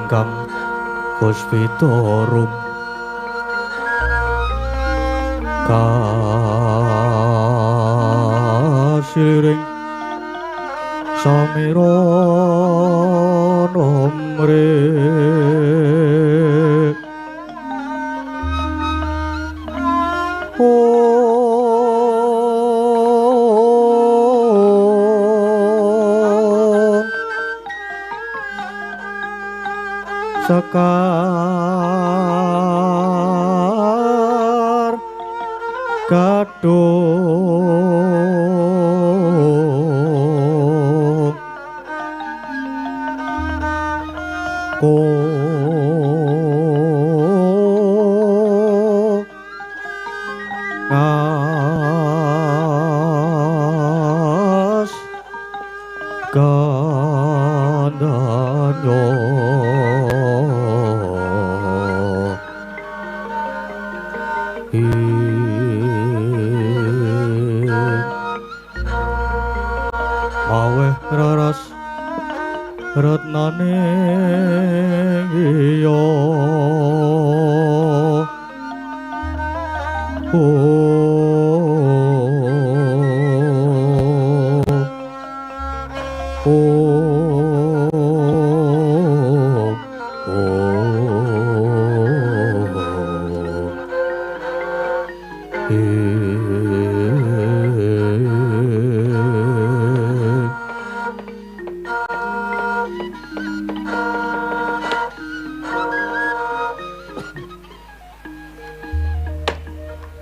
Ingkang puspita rum kasiring samira nomre sekar gadung ko ngas gandanyo maweh raras retnane iya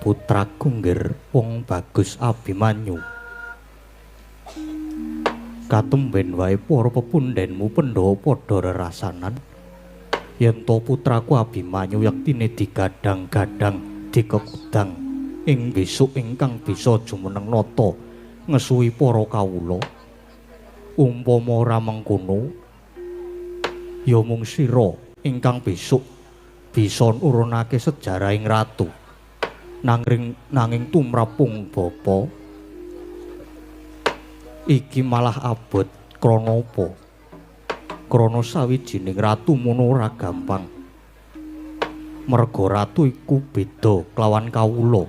Putraku nggir wong bagus Abimanyu. Katemben wae para pepundhenmu Pandhawa padha rerasanan yen to putraku Abimanyu yektine digadhang-gadhang dikekudang ing besuk ingkang bisa jumeneng nata ngesuwi para kawula. Umpama ora mengkono ya mung sira ingkang besuk bisa nurunake sejarahing ratu. Nanging tumrapung bapa iki malah abot krana apa? Krana sawijining ratu mono ora gampang. Merga ratu iku beda kelawan kawula.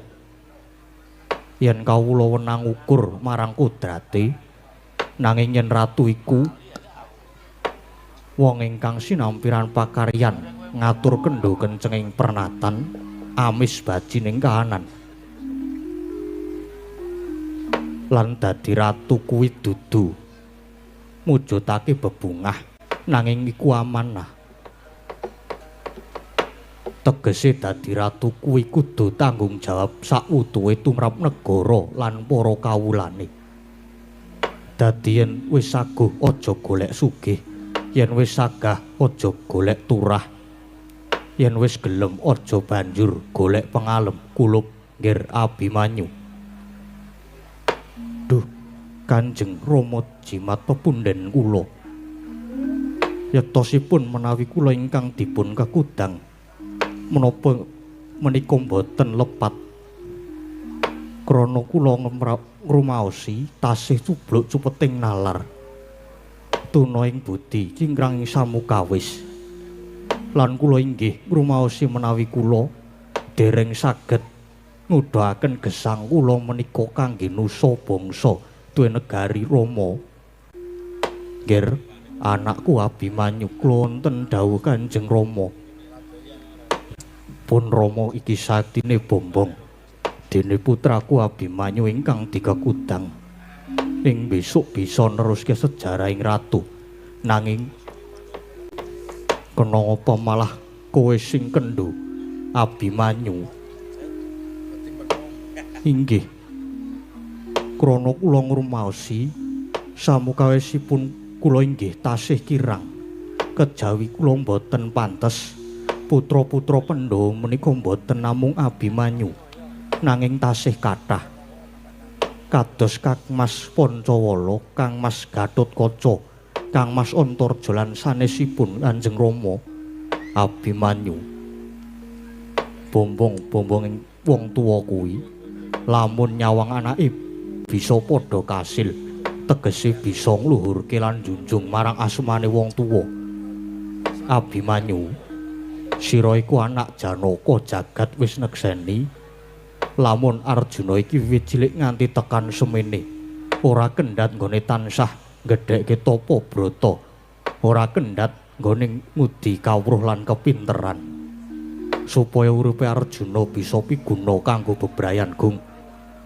Yen kawula wenang ukur marang kodrate, nanging yen ratu iku wong ingkang sinampiran pakaryan ngatur kendho kencenging pernatan amis bajining kahanan. Lan dadi ratu kuwi dudu mujudake bebungah, nanging iku amanah. Tegese dadi ratu kuwi kudu tanggung jawab sawutuhe tumrap negara lan para kawulane. Dadi yen wis saguh aja golek sugih, yen wis sagah aja golek turah, yen wis gelem aja banjur golek pengalem kulup nggir Abimanyu. Duh, Kanjeng Rama jimat pepundhen kula. Yektosipun menawi kula ingkang dipun kekudang menapa menika mboten lepat. Krana kula ngrumaosi tasih cubluk cupeting nalar. Tuna ing budi cingkrang ing samukawis. Lan kula inggih ngrumaosi menawi kula dereng saged ngudhaken gesang kula menika kangge nusa bangsa duwe negari Rama. Nggir, anakku Abimanyu kula wonten dawuh Kanjeng Rama. Pun Rama iki saktine bombong dene putraku Abimanyu ingkang dikekudang ing besuk bisa neruske sejarahing ratu. Nanging kena apa malah kowe sing kendho Abimanyu? Inggih, krana kula ngrumaosi samukawisipun kula inggih tasih kirang kejawi kula mboten pantes. Putra-putra Pandhawa menika mboten namung Abimanyu nanging tasih kathah kados Kang Mas Pancawala, Kang Mas Gatotkaca, Kang Mas Antarja lan sanesipun Kanjeng Rama. Abimanyu bombong-bombong wong tuwa kuwi lamun nyawang anake bisa padha kasil, tegese bisa ngluhurke lan njunjung marang asmane wong tuwa. Abimanyu, sira iku anak Janaka, jagat wis nekseni lamun Arjuna iki wiwit cilik nganti tekan semene ora kendhat nggone tansah gedhekke tapa brata, ora kendhat nggone ngudi kawruh lan kepinteran, supaya uripe Arjuna bisa piguna kanggo bebrayan gung.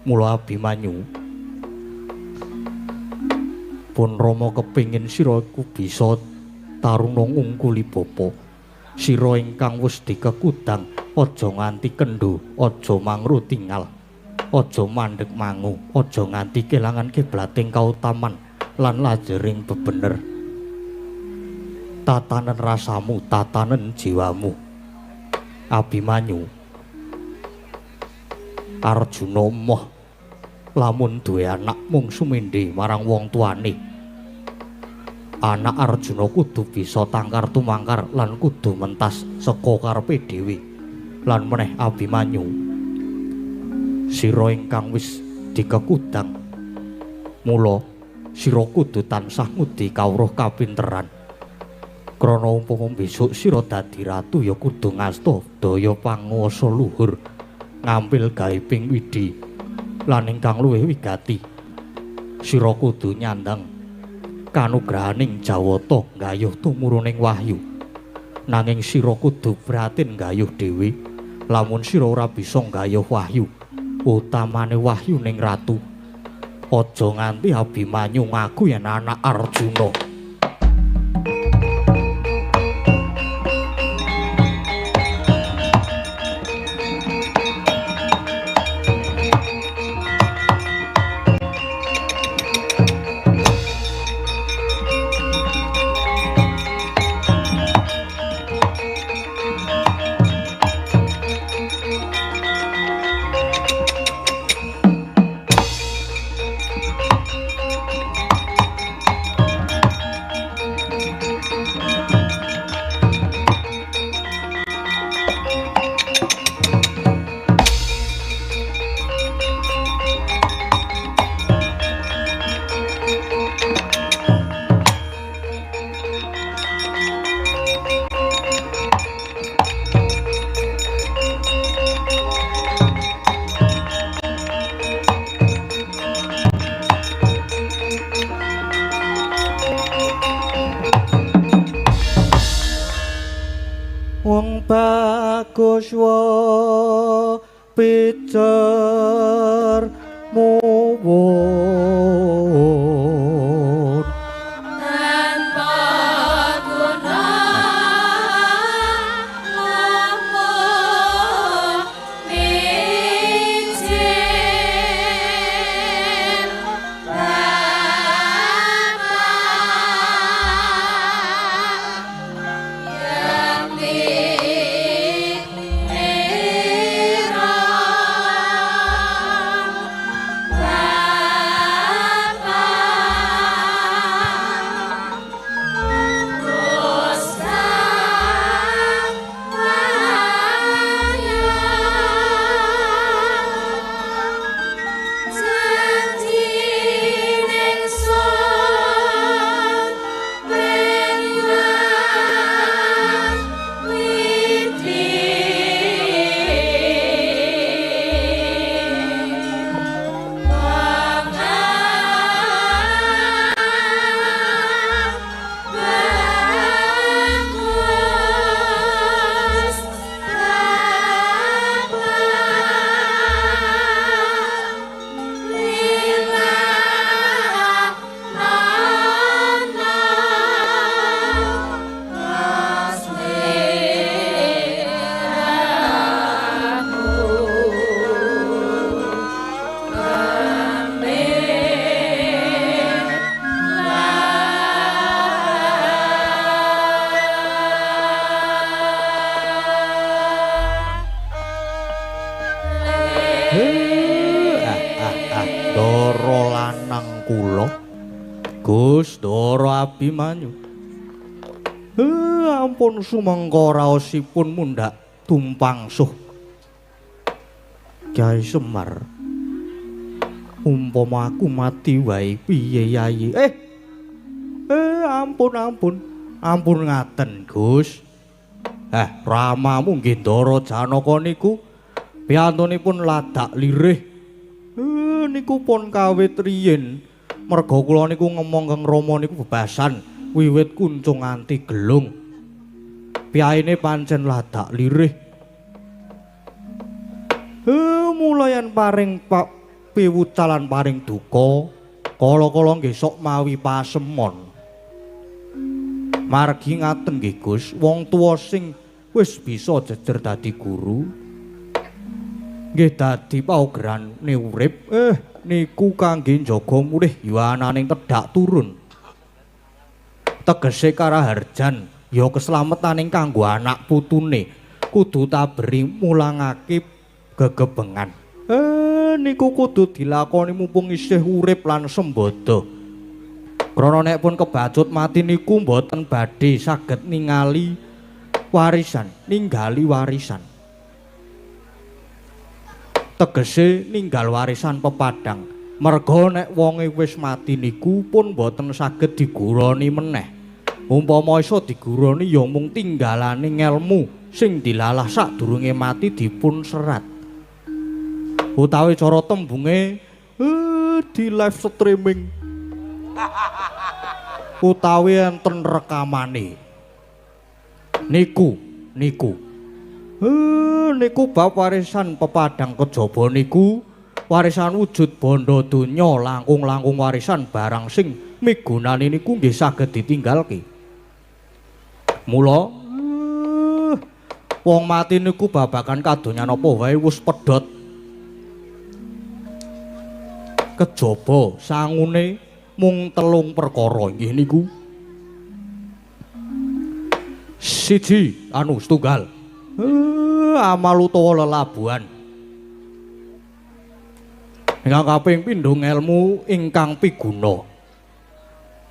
Mula Abimanyu, pun Rama kepingin sira iku bisa taruna ngungkuli bapa. Sira ingkang wis dikekudang aja nganti kendho, aja mangru tingal, aja mandheg mangu, aja nganti kelangan kiblating kautaman lan lajering bebener. Tatanen rasamu, tatanen jiwamu. Abimanyu, Arjuna moh lamun duwe anak mung sumindhe marang wong tuane. Anak Arjuna kudu bisa tangkar tumangkar lan kudu mentas saka karepe dhewe. Lan meneh Abimanyu, sira ingkang wis dikekudang, mula sira kudu tansah ngudi kawruh kapinteran. Krana umpama besok sira dadi ratu ya kudu ngasta daya panguwasa luhur, ngampil gaibing widi lan ingkang luwih wigati sira kudu nyandang kanugrahaning Jawata nggayuh tumuruning wahyu. Nanging sira kudu prihatin nggayuh dhewe. Lamun sira ora bisa nggayuh wahyu, utamane wahyu ning ratu, aja nganti Abimanyu ngaku yen anak Arjuna. Wong bagus wa picer muwun tanpa guna lamun micin Gus Ndara Abimanyu. Ampun sumangga raosipun mundhak tumpang suh. Kyai Semar, umpama aku mati wae piye yayi? Ampun ampun. Ampun ngaten, Gus. Ramamu nggih Ndara Janaka niku piyantunipun ladak lirih. Niku pun kawit riyin. Merga kula niku ngemong kang Rama niku bebasan wiwit kuncung nganti gelung. Piyaine pancen ladak lirih. Mulayan paring pak piwucalan paring duka, kala-kala nggih sok mawi pasemon. Margi ngaten nggih Gus, wong tuwa sing wis bisa jejer dadi guru nggih dadi paugerane urip, niku kangge njaga mulih yuwananing tedhak turun. Tegese karaharjan ya keselametaning kanggo anak putune kudu taberi mulangake gegebengan. Niku kudu dilakoni mumpung isih urip lan sembada. Krana nek pun kebacut mati niku mboten badhe saged ningali warisan, ninggali warisan. Tegese ninggal warisan pepadang. Merga nek wonge wis mati niku pun mboten saged diguroni meneh. Umpama iso diguroni ya mung tinggalane ngelmu sing dilalah sadurunge mati dipun serat. Utawi cara tembunge di live streaming. Utawi enten rekamane. Niku niku. Niku bab warisan pepadang kejaba niku warisan wujud bondo donya langkung-langkung warisan barang sing migunani niku nggih saged ditinggalke. Mula wong mati niku babagan kadonyan apa wae wis pedhot. Kejaba sangune mung telung perkara inggih niku. Siji anu setunggal. Amal utawa lelabuhan. Ingkang kaping pindho ngelmu ingkang piguna.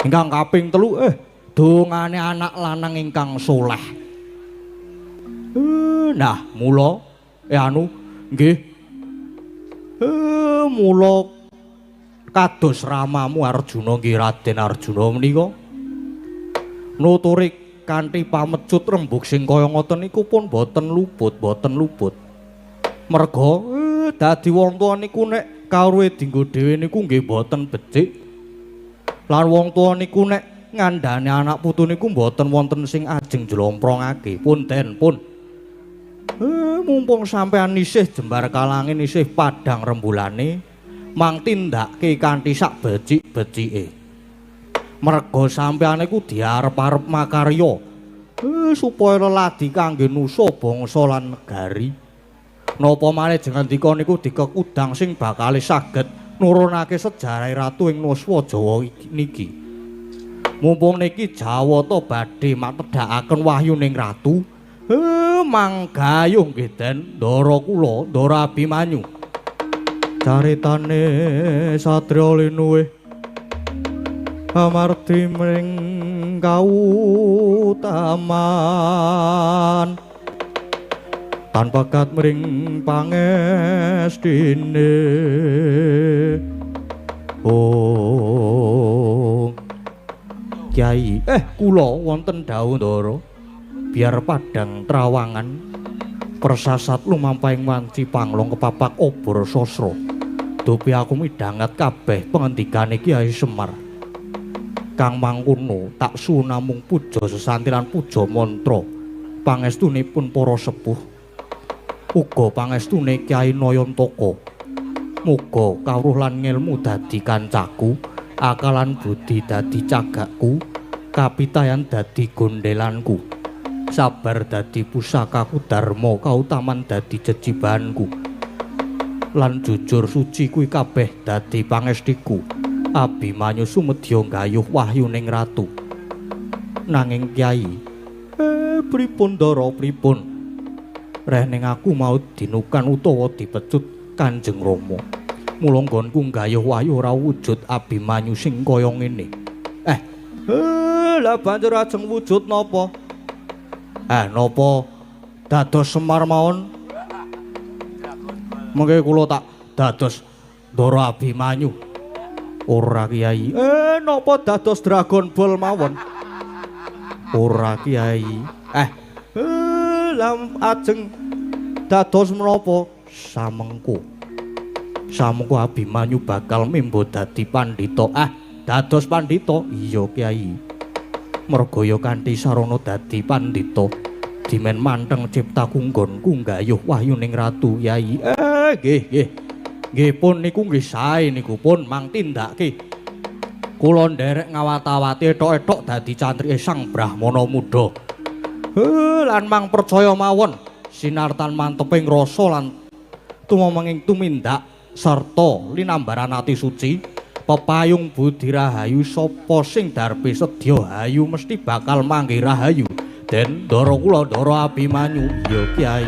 Ingkang kaping telu dongane anak lanang ingkang soleh. Nah mula anu nggih. Mula kados ramamu Arjuna nggih Raden Arjuna menika nuturi kanthi pamecut rembug sing kaya ngoten niku pun boten luput, boten luput. Merga dadi wong tuwa niku nek kawruhe dinggo dhewe niku nggih boten becik. Lan wong tuwa niku nek ngandhani anak putu niku boten wonten sing ajeng jlomprongake. Punten pun. Mumpung sampean isih jembar kalangin isih padhang rembulane, mang tindake kanthi sak becik-becike. Merga sampeyan iku diarep-arep makarya supaya leladi kangge nusa bangsa lan negari. Napa malih jengandika niku dikekudang sing bakal saged nurunake sejarah ratu ing Nuswa Jawa niki. Mumpung niki Jawata badhe matedhakaken wahyuning ratu, manggayuh nggih Den Ndara kula, Ndara Abimanyu. Caritane satriya linuwih amardi mring kautaman tanpa kat mring pangestine. Oh Kyai, kula wonten dawuh Ndara, biar padang trawangan persasat lumampahing wanci panglong kepapak obor sosro. Dupi aku midhanget kabeh pengendikane Kyai Semar. Kang mangkono tak sunamung puja sesanti lan puja mantra pangestunipun para sepuh, uga pangestune Kyai Nayantaka. Muga kawruh lan ngelmu dadi kancaku, akalan budi dadi cagakku, kapitayan dadi gondelanku, sabar dadi pusakaku, dharma kautaman dadi jejibahanku, lan jujur suci kuwi kabeh dadi pangestiku. Abimanyu sumedya gayuh wahyuning ratu. Nanging Kyai, pripun Ndara pripun? Rehning aku mau dinukan utawa dipecut Kanjeng Rama. Mula nggonku gayuh wahyu ora wujud Abimanyu sing kaya ngene. Lah banjur ajeng wujud napa? Napa dados Semar mawon? Mengke kula tak dados Ndara Abimanyu. Ora Kyai. Napa dados Dragon Ball mawon? Ora Kiai. Lam ajeng dados menapa? Samengko. Samengko Abimanyu bakal membo dadi pandhita. Dados pandhita? Iya Kiai. Merga ya kanthi sarana dadi pandhita dimen manteng ciptaku nggonku nggayuh wahyuning ratu Yai. Nggih, nggih. Nggih pun niku nggih sae niku pun mang tindake. Kula nderek ngawat-awati ethok-ethok dadi cantrike Sang Brahmana Muda. Lan mang percaya mawon sinartan manteping rasa lan tumomenging tumindak sarta linambaran ati suci pepayung budi rahayu sapa sing darbe sedya hayu mesti bakal manggih rahayu. Den ndara kula ndara Abimanyu. Ya Kiai.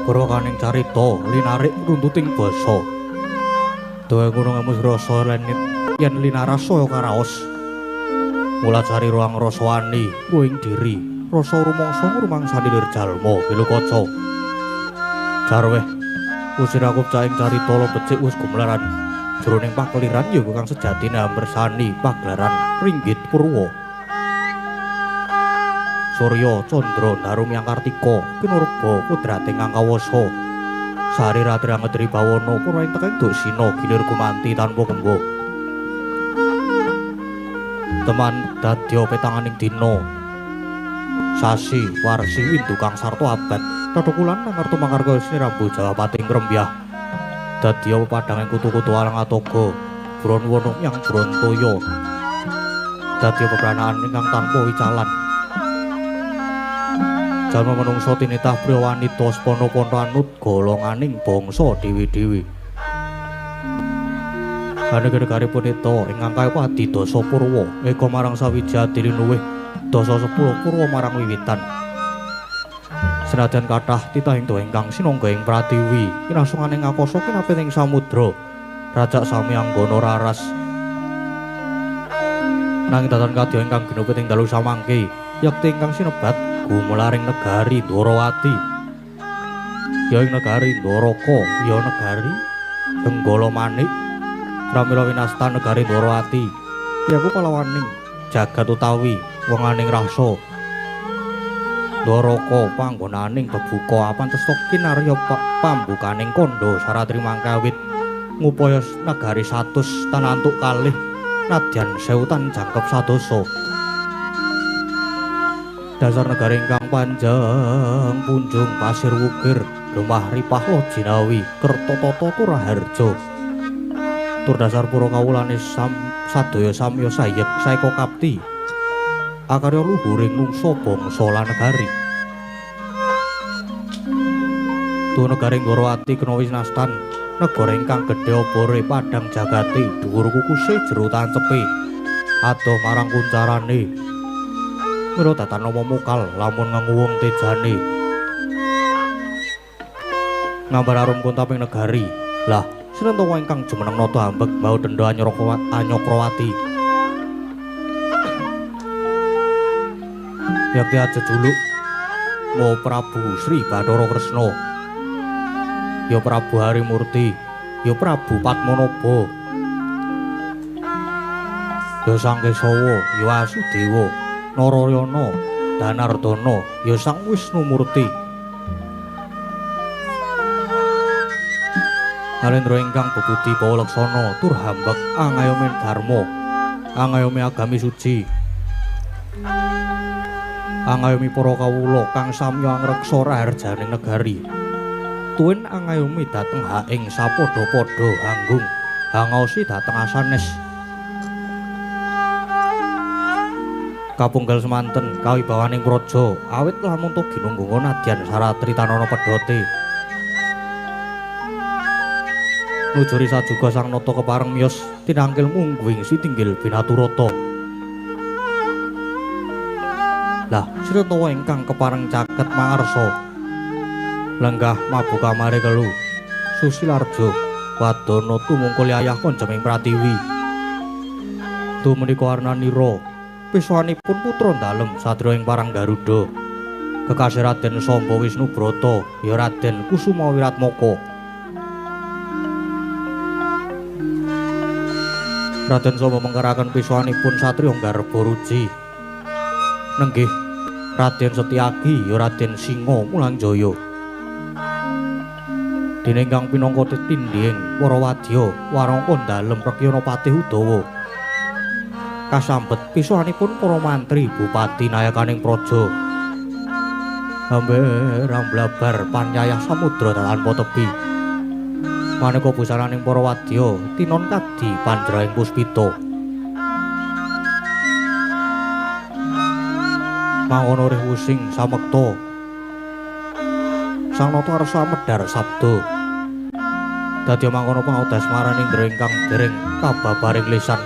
Gorokaning carita linarik runtuting basa. Dawa gunung emus rasa lenit yen linaras saya karaos. Mula cari ruang rasa wani luwing diri, rasa rumangsa ngrumangsani lir jalma Gelokaca. Jarweh usir aku caing carita lo becik wis gumlaran. Jroning pakeliran ya kang sejatine ambersani pagelaran ringgit purwa. Surya Candra Daru Myang Kartika kinurba kudrate kang kawasa. Sari ratri angedri bawana purwa ing tekaing Duksina gilir gumanti tanpa kemba. Teman dadya petanganing dina. Sasi warsi windu kang sarta abad. Tatukulan mangarta mangarga snirambu Jawapating Krembyah. Dadya pepadhanging kutu-kutu alang atoga Bronwana yang Brontaya. Dadya pepranaan ingkang tanpa wicalan. Jalma manungsa tinitah priya wanita spana-pana anut golonganing bangsa dewi-dewi. Ganega-negari punita ingkang kaya adidasa purwa eka marang sawiji adilinuwih dasa 10 purwa marang wiwitan. Senajan kathah titahing doa ingkang sinangga ing pratiwi kinasungane ngakasa kinapit ing samudra rajak sami anggana raras. Nanging datan kadya ingkang ginupit ing dalu samangke yekti ingkang sinebat gumelaring negari Dwarawati. Ya ing negari Dwaraka, ya negari Benggala Manik, pramila winasta negari Dwarawati. Ya ku palawaning jagat utawi wenganing rasa. Dwaraka panggonaning bebuka apantesta kinarya pambukaning kandha saratri mangkawit ngupaya negari 100 tanantuk kalih nadyan 1000 tan jangkep sadasa. Dasar negara ingkang panjang punjung pasir wukir lemah ripah lojinawi kertotata turaharja. Tur dasar pura kawulane sadaya samya sayek saeka kapti akarya luhuring mungsa bangsa lan negari. Tu negari Dwarawati kena winastan negara ingkang gedhe obore padhang jagate dhuwur kukuse jero tancepe adoh marang kuncarane. Mira datan nama mukal lamun ngenguwung tejane. Ngambar arum kuntaping negari. Lah, sinentawa ingkang jumeneng nata ambek bau denda Anyokrawati. Yakti ajejuluk Mo Prabu Sri Bathara Kresna. Ya Prabu Harimurti, ya Prabu Padmanaba. Ya Sang Kesawa, ya Wasudewa. Narayana, Danardana, ya Sang Wisnumurti. Narendra ingkang bebudi bawa laksana tur hambek angayomi dharma, angayomi agami suci, angayomi para kawula kang samya angreksa raharjaning negari. Tuwin angayomi dhateng haing sapadha-padha hanggung hangaosi dhateng asanes. Kapunggal semanten kawibawaning praja awit lamun to ginunggung nadyan saratri tanana pedhote. Nujuri sajuga sang nata kepareng miyos tinangkil mungguing sitinggil binaturata. Lah sirentawa ingkang kepareng caket mangarsa lenggah mabu kamare kelu Susilarjo wadana tumungkul yayah konjeming pratiwi. Tumenika warnanira pisanipun putra dalem sadra ing parang Garuda. Kekasih Raden Samba Wisnubrata ya Raden Kusuma Wiratmaka. Raden Samba mengkeraken pisanipun satriya Garba Ruji. Nenggih Raden Setyaki ya Raden Singa Mulanjaya. Dene ingkang pinangka tetindhing para wadya warangka dalem Rekyana Patih Udawa. Kasambet pisanipun para mantri bupati nayakaning praja. Amber amblabar panyayah samudra tanpa tepi. Maneka busananing para wadya tinon kadi panjrahing puspita. Mangono rih wusing samekta. Sang nata arsa medhar sabda. Dadi mangkono pangodas marani ndra ingkang dereng kababaring lisan.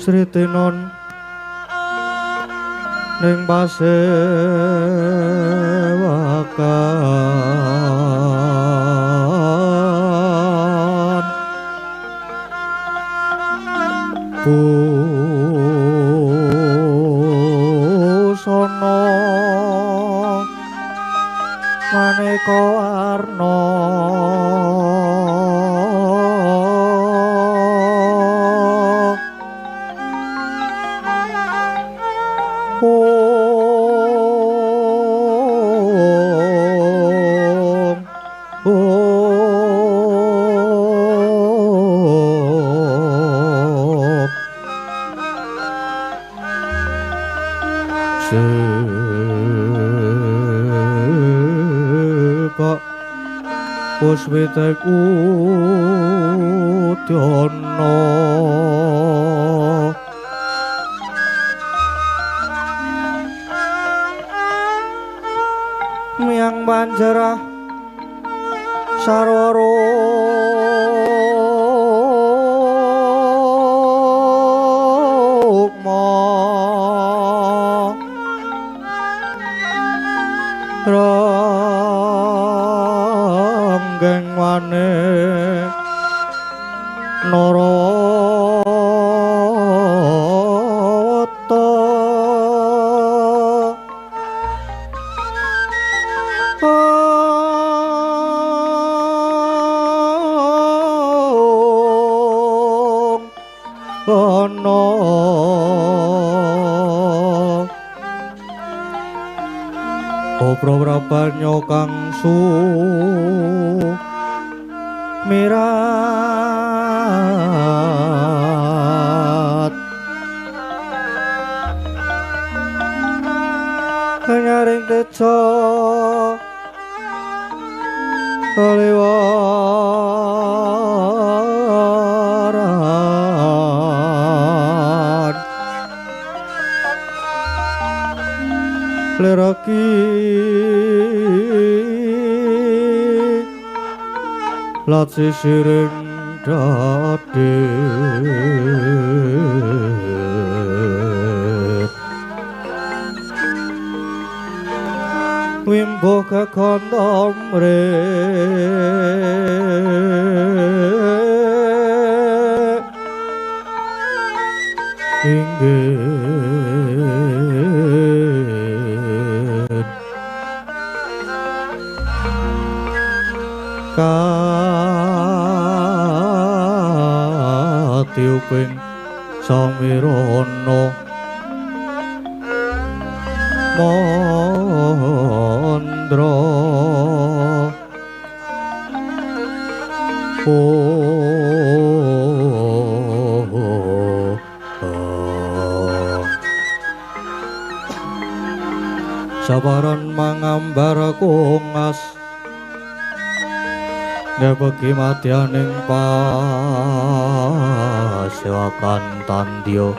Sritenon ning pasewakan busana maneka warna Puswite kudyana miyang banjarah sarwa rukma ranggeng wane narawata ana Oprabanya kang sumirat nyaring teja kaliwaran leraki lat sisiring dadi wimbo kekondomre inggih katiuping samirana mandra sabaran mangambar kongas nebegi madyaning pasewakan tandya.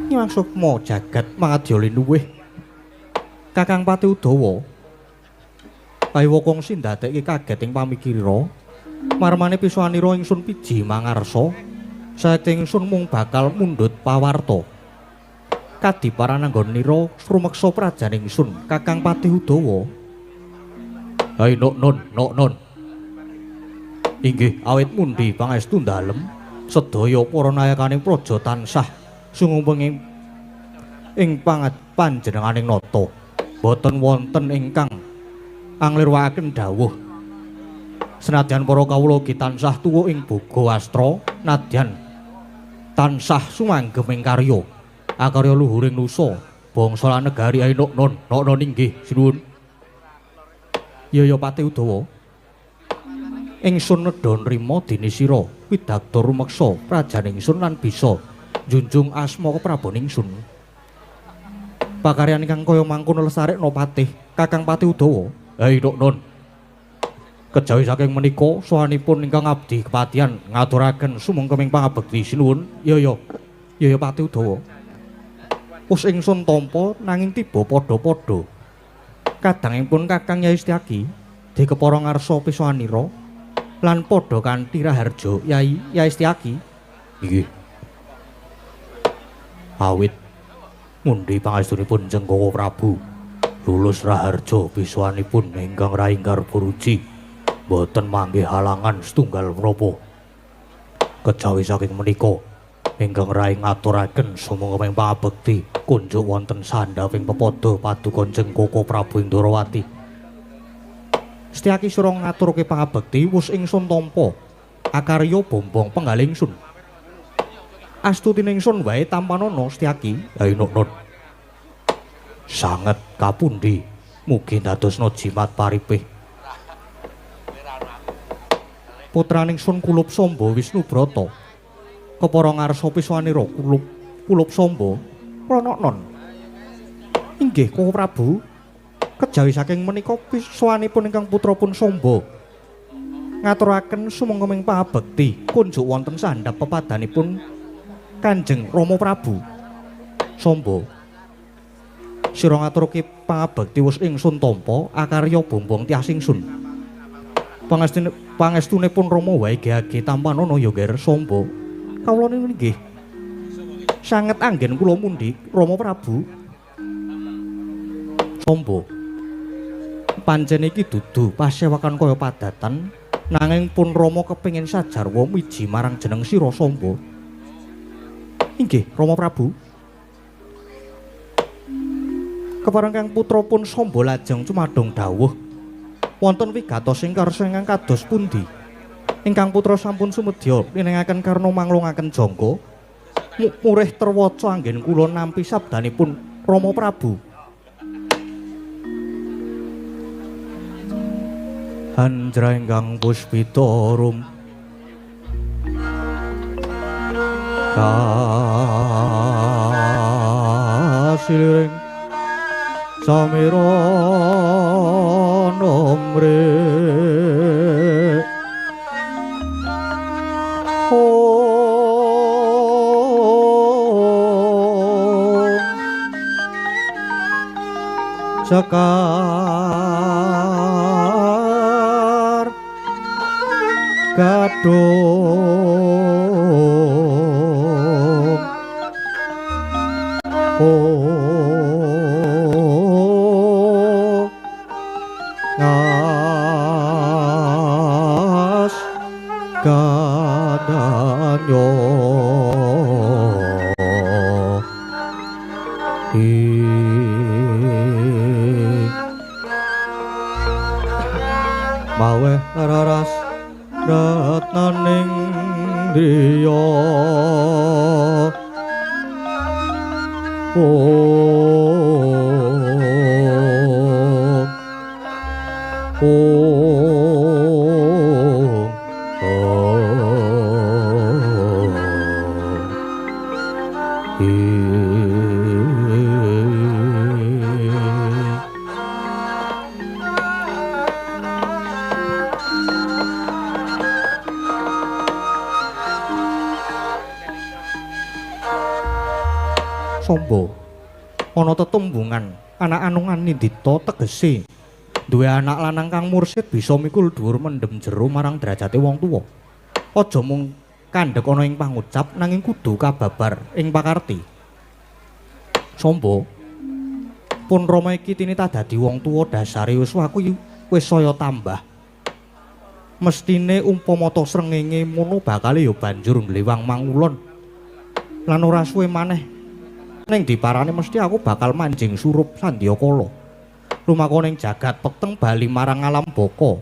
Nyuwun sukma jagat mangadya linuwih Kakang Pati Udawa. Kaiwa kongsi ndadekke kaget ing pamikira. Marmane pisanira ingsun piji mangarsa, saekti ingsun mung bakal mundhut pawarta. Kadiparananggonira rumeksa prajan ingsun Kakang Pati Udawa. Hai nok non, nok non. Inggih awit mundi pangestu dalem sedaya para nayakaning praja tansah sungupeng ing panjenenganing nata. Boten wonten ingkang anglirwakaken dawuh. Senadyan para kawula ugi tansah tuwa ing boga astra, nadyan tansah sumanggem ing karya. Akarya luhuring nusa, bangsa lan negari. Ayo nok non, nok non inggih sinuwun. Ya ya Pati Udawa. Ingsun nedha nrima dene sira widagda rumeksa prajan ingsun lan bisa njunjung asma keprabon ingsun. Pakaryan ingkang kaya mangkono lesarekna patih Kakang Pati Udawa. Hai nok non. Kejawi saking menika sowanipun ingkang abdi kepatihan ngaturaken sumangga pangabekti sinuwun. Ya ya. Ya ya Pati Udawa. Wus ingsun tampa nanging tiba padha-padha. Kadangipun Kakang Yai Setyaki dikepara ngarsa pisowanira lan padha kanthi raharja Yai Yai Setyaki. Nggih. Awit mundi pangestunipun Jengkoko Prabu lulus raharja pisowanipun ingkang raing Garbaruci. Boten manggih halangan setunggal menapa. Kejawi saking menika ingkang raing ngaturaken sumangga pangabekti kunjuk wonten sandhaping pepada paduka Jengkoko Prabu ing Ndorowati. Setyaki sura ngaturke pangabekti wus ingsun tampa akarya bombong penggalih ingsun. Astutine ingsun wae tampanana Setyaki. Ha inuk-nun. Sanget kapundi mugi dadosna jimat paripih. Putraning Sun Kulup Samba Wisnubrata kepara ngarsa pisowanira Kulup Kulup Samba pranaknon. Inggih Koko Prabu, kejawi saking menika pisowanipun ingkang putra pun Samba ngaturaken sumangga pangabekti kunjuk wonten sandhap pepadanipun Kanjeng Rama Prabu. Samba sira ngaturke pangabekti wus ingsun tampa akarya bombong tias ingsun. Pangestunipun Rama wae gehage tampanana ya Ger Samba. Kawula nggih sanget anggen kula mundi Rama Prabu. Samba pancen iki dudu pasewakan kaya padatan nanging pun Rama kepengin sajarwa miji marang jeneng sira Samba. Inggih Rama Prabu. Kepareng kang putra pun Samba lajeng cumadong dawuh wonten wigatos ing karsa ingkang kados pundi? Ingkang putra sampun sumedya linengaken karna manglungaken jangka murih terwaca anggen kula nampi sabdanipun Rama Prabu. Anjra ingkang puspita rum kasiliring samira nomre sekar gadung ngas gadanyo maweh raras ratnaning driya Samba ana tetembungan anak anungan nindita tegese duwe anak lanang kang mursid bisa mikul dhuwur mendem jero marang derajate wong tuwa. Aja mung kandhek ana ing pangucap nanging kudu kababar ing pakarti. Samba pun Rama iki tinita dadi wong tuwa dasare yuswaku wis saya tambah. Mestine umpama ta srengenge mono bakale ya banjur nglewang mangulon. Lan ora suwe maneh ning diparane mesti aku bakal manjing surup sandyakala. Lumaku ning jagat peteng bali marang alam baka.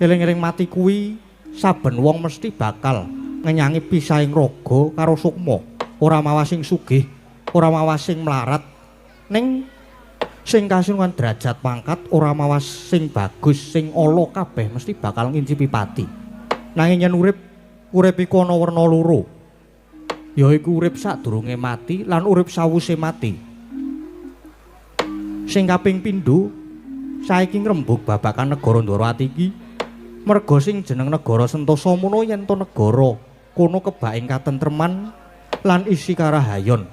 Eling-eling mati kuwi saben wong mesti bakal ngenyangi pisahing raga karo sukma. Ora mawas sing sugih, ora mawas sing mlarat, ning sing kasungan derajat pangkat, ora mawas sing bagus, sing ala kabeh mesti bakal ngincipi pati. Nanging yen urip, urip iku ana werna loro. Yaiku urip sadurunge mati lan urip sawuse mati. Sing kaping pindho saiki ngrembug babagan negara Ndorowati iki merga sing jeneng negara Sentosa mono yen to negara kono kebak ing katentreman lan isi karahayon.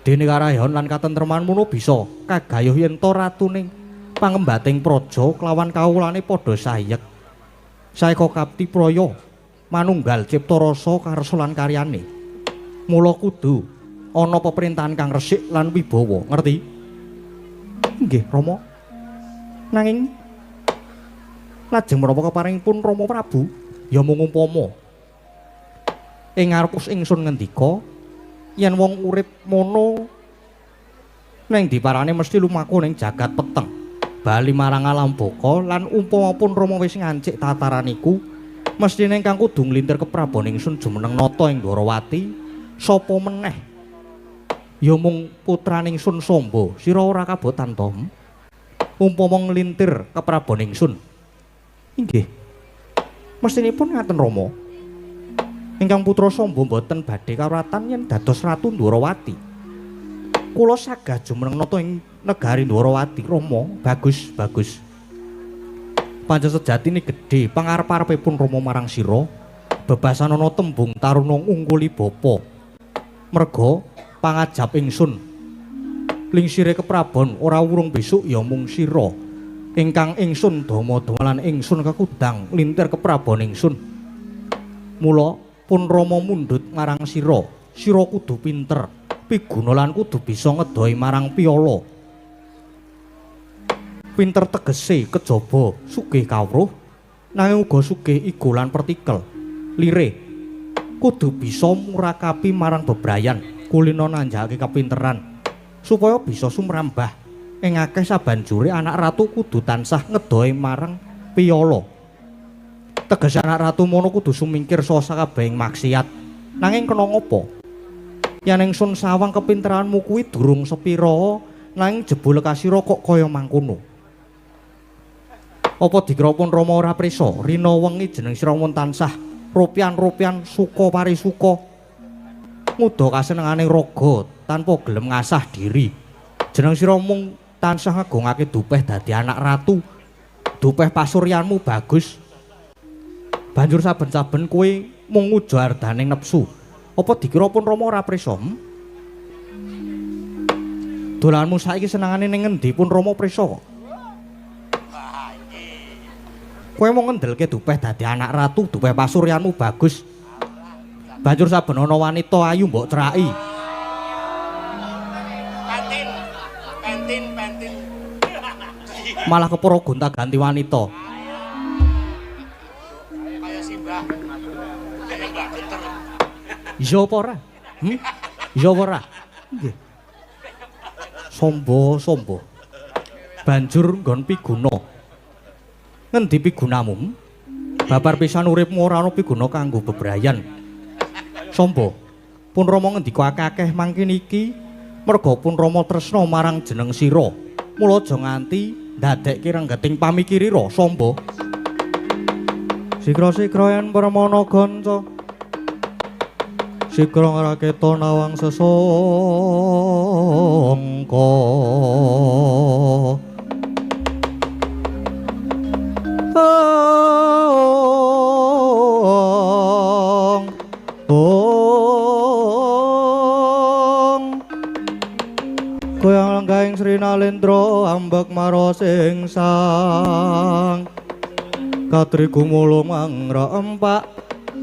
Dene karahayon lan katentreman mono bisa kagayuh yen to ratune pangembating praja kelawan kawulane padha sayek. Saeka kapti praya manunggal cipta rasa karsa lan karyane. Mula kudu ana peperintahan kang resik lan wibawa, ngerti? Nggih, Rama. Nanging lajeng menapa keparingipun Rama Prabu? Ya mung umpama ing ngarep ingsun ngendika yen wong urip mono ning diparane mesti lumaku ning jagat peteng, bali marang alam baka lan umpama pun Rama wis ngancik tataran iku mestine ingkang kudu nglintir keprabon ingsun jumeneng nata ing Ndorowati sapa meneh ya mung putrane ingsun Samba. Sira ora kabotan to umpama nglintir keprabon ingsun? Inggih, mestinipun ngaten Rama. Ingkang putra Samba mboten badhe kawratan yen dados ratu Ndorowati. Kula sagah jumeneng nata ing negari Ndorowati Rama. Bagus, bagus. Pancen sejatine gedhe pangarep-arepipun Rama marang sira. Bebasan ana tembung taruna ngungkuli bapa. Merga pangajap ingsun lingsire keprabon ora wurung besuk ya mung sira ingkang ingsun dama-dama lan ingsun kekudang lintir keprabon ingsun. Mula pun Rama mundhut marang sira, sira kudu pinter, piguna lan kudu bisa ngedohi marang piyala. Pinter tegese kejaba sugih kawruh nanging uga sugih igo lan pertikel. Lire kudu bisa murakapi marang bebrayan, kulina nanjake kepinteran supaya bisa sumrambah ing akeh sabanjure anak ratu kudu tansah ngedohi marang piyala. Tegese anak ratu mono kudu sumingkir saka sakabehing maksiat. Nanging kena ngopo? Yen ingsun sawang kepinteranmu kuwi durung sepira, nanging jebul kasira kok kaya mangkono. Apa dikira pun Rama ora prisa? Rina wengi jeneng sira mun tansah rupian-rupian suka parisuka nguda kasenengane raga tanpa gelem ngasah diri. Jeneng sira mung tansah ngagungake dupeh dadi anak ratu. Dupeh pasuryanmu bagus. Banjur saben-saben kowe mung nguja ardaning nepsu. Apa dikira pun Rama ora prisa? Dolanmu saiki senengane ning ngendi pun Rama prisa kok. Kowe mung ngendelke dupeh dadi anak ratu, dupeh pasuryanmu bagus. Banjur saben ana wanita ayu mbok ceraki. Pentin, pentin, pentin. Malah kepara gonta-ganti wanita. Kaya simbah. Mbah geter. Iya apa ora? Iya apa ora? Nggih. Sombo, sombo. Banjur nggon piguna. Ngendi pigunamu? Babar pisan uripmu ora ana piguna kanggo bebrayan. Sombo, pun Rama ngendika akeh-akeh mangkene iki merga pun Rama tresna marang jeneng sira. Mula aja nganti ndadekke renggeting pamikirira, Sombo. Sikra-sikra yen permana ganca sikra ngraketa nawang sesangka. Ong goyang langgaing Sri Nalendra ambek marosing sang katri gumulung mangra empak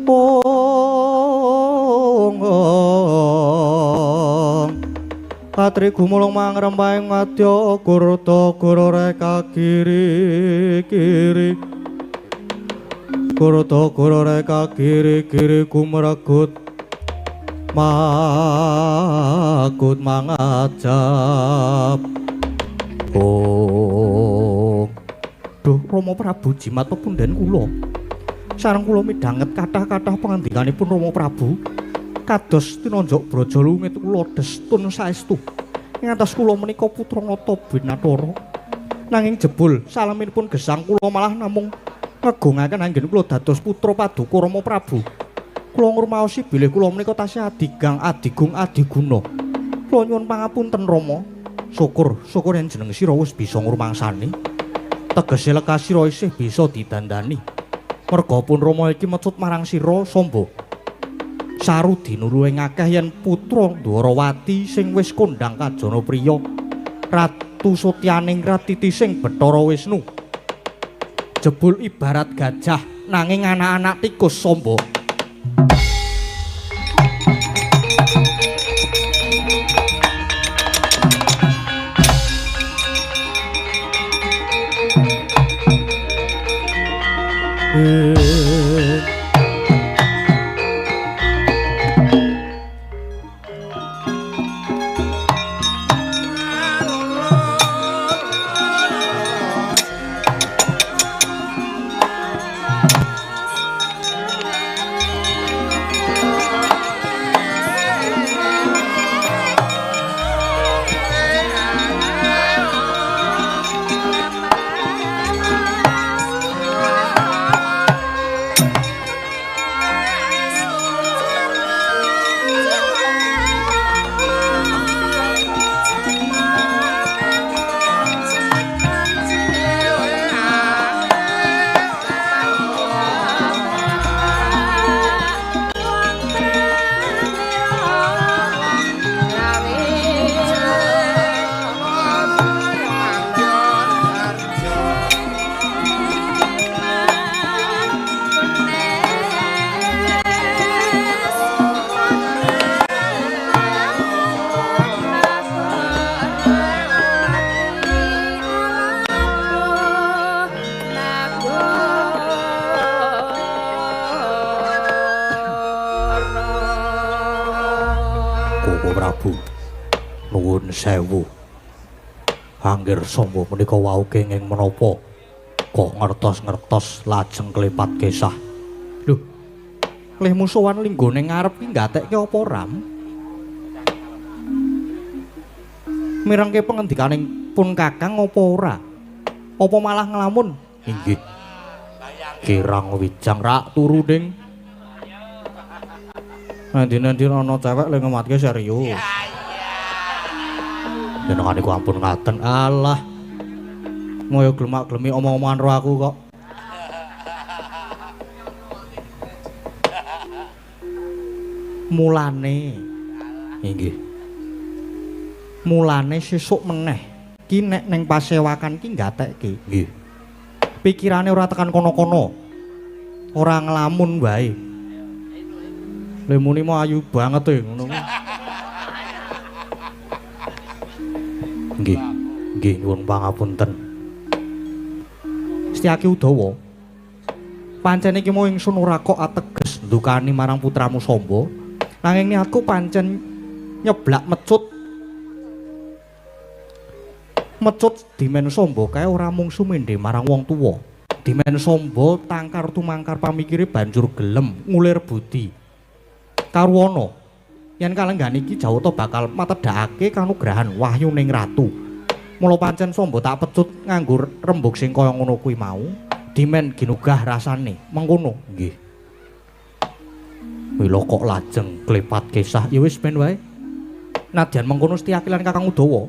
ong katri gumulung mangrempahing madya gurta guru reka kiri kiri gurta guru reka kiri kiri gumregut magut mangajab. Oh, duh Rama Prabu jimat pepunden kula. Sareng kula midhanget kathah-kathah pangandikanipun Rama Prabu kados tinonjok braja lungit kula destun saestu. Ing atas kula menika putra Nata Binathara. Nanging jebul salaminipun gesang kula malah namung ngegongaken anggen kula dados putra paduka Rama Prabu. Kula ngrumaosi bilih kula menika tasih adigang adigung adiguna. Kula nyuwun pangapunten Rama. Syukur, syukur yen jeneng sira wis bisa ngrumangsani. Tegese lekas sira isih bisa didandani. Merga pun Rama iki mecut marang sira Samba. Saru dinuru ing akeh yen putra Ndwarawati sing wis kondhang kajana priya. Ratu Sutyaningrat titising Bathara Wisnu. Jebul ibarat gajah nanging anak-anak tikus Samba. Sewu. Angger Samba menika wau kenging menapa kok ngertos-ngertos lajeng klepat kesah. Lho, lehmu sowan linggone ngarep ki gatekke apa ram? Mirengke pengendikaning pun Kakang apa ora? Apa malah nglamun? Inggih. Kirang wijang rak turu ding. Nanti-nanti ana cewek le ngematke serius. Jenengan iku ampun ngaten. Alah. Moyo glemak-glemi omong-omongan ro aku kok. Mulane inggih. Mulane sesuk meneh ki nek ning pasewakan ki gatekke. Nggih. Pikirane ora tekan kono-kono. Ora nglamun wae. Le muni mau ayu banget e ngono. Nggih, nggih nyuwun pangapunten. Setyaki Udawa. Pancen iki mau ingsun ora kok ateges ndukani marang putramu Samba, nanging niatku pancen nyeblak mecut. Mecut dimen Samba kae ora mung sumendhe marang wong tuwa. Dimen Samba tangkar tumangkar pamikire banjur gelem ngulir budi. Karwana yen kalenggan iki Jawata bakal matedhakake kanugrahan wahyuning ratu. Mula pancen Samba tak pecut nganggo rembug sing kaya ngono kuwi mau, dimen ginugah rasane mengkono. Nggih. Mila kok lajeng klepat kesah, ya wis ben wae. Nadyan mengkono Setyaki lan Kakang Udawa.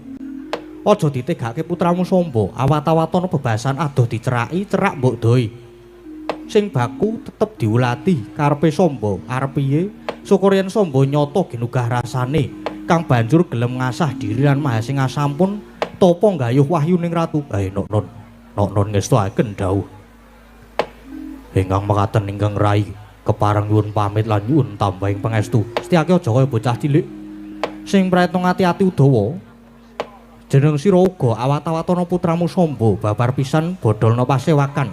Aja ditegake putramu Samba, awat-awatono bebasan adoh diceraki, cerak mbok doi. Sing baku tetep diulati karepe Samba, arep piye? Syukur yen Samba nyata ginugah rasane kang banjur gelem ngasah diri lan maha sing asampun tapa nggayuh wahyuning ratu. Nok non. Nok non ngestuaken dawuh. Ingkang mekaten ingkang rai kepareng nyuwun pamit lan nyuwun tambahing pangestu. Setyaki aja kaya bocah cilik sing praetno ati-ati Udawa. Jeneng sira uga awat-awatana putramu Samba babar pisan bodolna pasewakan.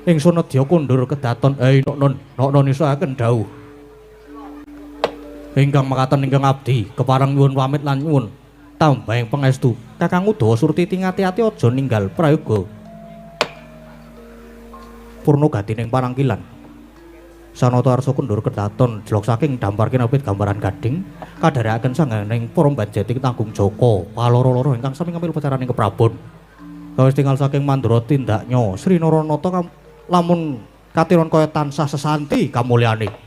Ingsun nedya kondur kedaton. Nok non. Nok non ngestuaken dawuh. Ingkang mekaten ingkang abdi kepareng nyuwun pamit lan nyuwun tambahing pangestu. Kakang Udawa Surtiti ngati-ati aja ninggal prayoga purna gatining parangkilan. Sanata arsa kondur kedaton jelok saking dampar kinabit gambaran gading kadharekaken sangganing para banjeti tanggung jaka paloro-loro ingkang sami ngambil pacaraning keprabon. Kawis tinggal saking mandura tindaknya Sri Naranata lamun katiron kaya tansah sesanti kamulyane.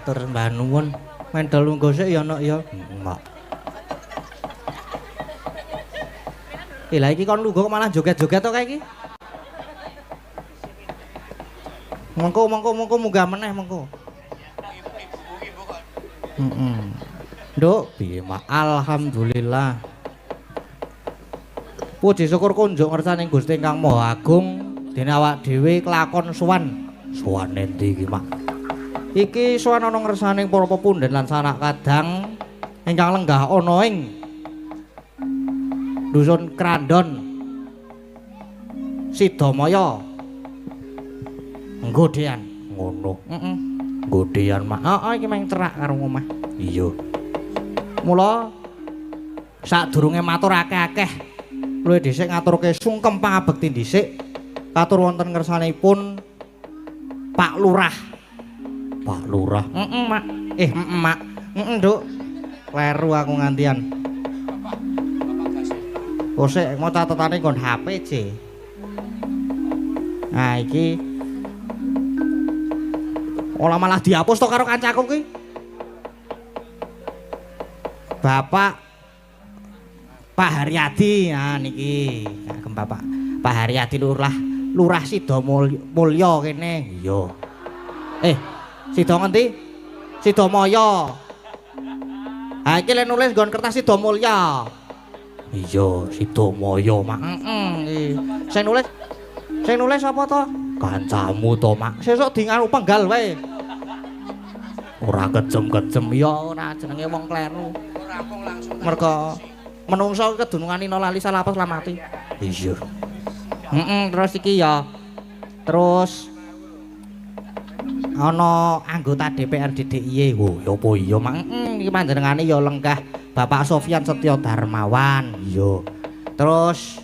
Matur sembah nuwun. Mendol lungguh sik ya, Nok ya. Heeh, Mak. Lah iki kon lungguh malah joget-joget to kae iki. Mengko mengko mengko munggah meneh mengko. Heeh. Nduk, piye, Mak? Alhamdulillah. Puji syukur kunjuk ngersaning Gusti Ingkang Maha Agung, dene awak dhewe kelakon sowan. Sowan endi iki, Mak? Iki sowan ana ngersaning para pepundhen lan sanak kadang ingkang lenggah ana ing Dusun Krandon, Sidamaya. Nggodean ngono. Heeh. Nggodean, Mak. Heeh, iki meng cerak karo omah. Iya. Mula sadurunge matur akeh-akeh, luwih dhisik ngaturke sungkem pangabekti dhisik katur wonten ngersanipun Pak Lurah. Pak Lurah. Heeh, Mak. Heeh, Mak. Heeh, Nduk. Kleru aku ngantian. Oh, sik mau catetane nggon HP, C. Nah, iki ora malah dihapus to karo kancaku ki. Bapak Pak Haryadi, nah niki kagem Bapak Pak Haryadi Lurah, Lurah Sidomulyo kene. Iya. Sida ngendi? Sidamaya. Ha iki lek nulis nggon kertas Sidomulya. Iya, Sidamaya, Mak. Heeh, iki. Sing nulis sapa to? Kancamu to, Mak. Sesuk di nganu penggal wae. Ora kejem-kejem ya ora jenenge wong kleru. Mergo menungso kedunungan ina lali salah apa mati. Iya. Heeh, terus iki ya. Terus ana anggota DPRD DIY. Oh, ya apa iya, Mak? Heeh, iki panjenengane ya lenggah Bapak Sofyan Setyo Darmawan. Iya. Terus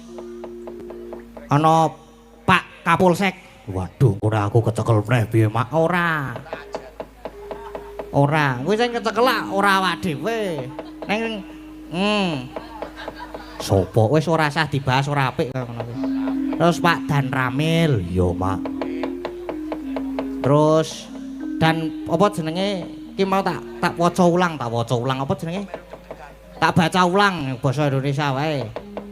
ana Pak Kapolsek. Waduh, ora aku kecekel meneh piye, Mak? Ora. Ora, kuwi sing kecekel lak ora awak dhewe. Neng Sopo wis ora usah dibahas ora apik kaya ngono kuwi. Terus Pak Dan Ramil, iya, Mak. Terus dan apa jenenge iki mau tak waca ulang, apa jenenge? Tak baca ulang basa Indonesia wae.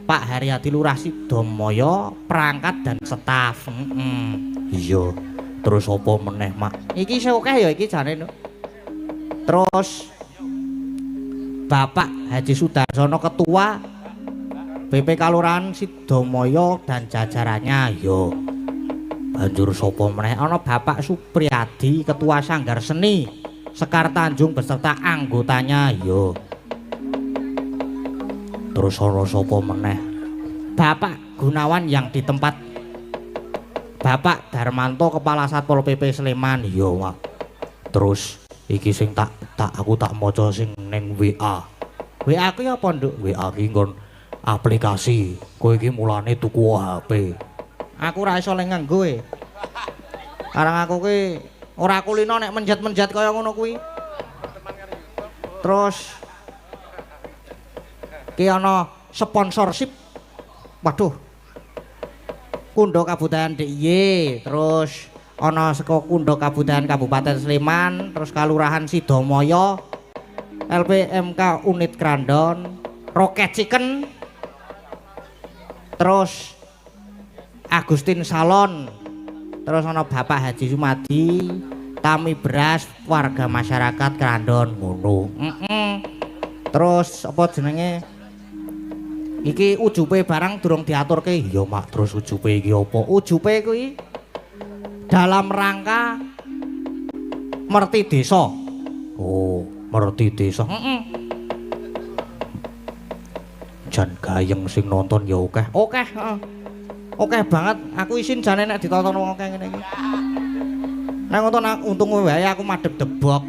Pak Haryadi Lurah Sidamaya, perangkat dan staf. Heeh. Iya. Terus apa meneh, Mak? Iki isih akeh ya iki jane. Terus Bapak Haji Sudarsono Ketua BP Kalurahan Sidamaya dan jajarannya. Iya. Banjur sapa meneh? Ana Bapak Supriyadi Ketua Sanggar Seni Sekar Tanjung beserta anggotanya. Iya. Terus ana sapa meneh? Bapak Gunawan yang di tempat Bapak Darmanto Kepala Satpol PP Sleman. Iya, Mak. Terus iki sing tak aku tak maca sing ning WA. WA kuwi apa, Nduk? WA ki nggon aplikasi. Kowe iki mulane tuku HP. Aku ora iso leng nganggo e. Karang aku ki ora kulino nek menjat-menjat kaya ngono kuwi. Terus ki ana sponsorship. Waduh. Kundha Kabudayan DIY, terus ana saka Kundha Kabudayan Kabupaten Sleman, terus Kalurahan Sidamaya, LPMK Unit Krandon, Rocket Chicken, terus Agustin Salon, terus ana Bapak Haji Sumadi, Tami Beras, warga masyarakat Krandon ngono. Terus apa jenenge? Iki ujube barang durung diaturke. Iya, Mak, terus ujube iki apa? Ujube kuwi dalam rangka merti desa. Oh, merti desa. Heeh. Jan gayeng sing nonton ya akeh. Akeh, heeh. Akeh banget. Aku isin jane nek ditonton wong akeh ngene iki. Nek nonton untung wae aku madhep debok.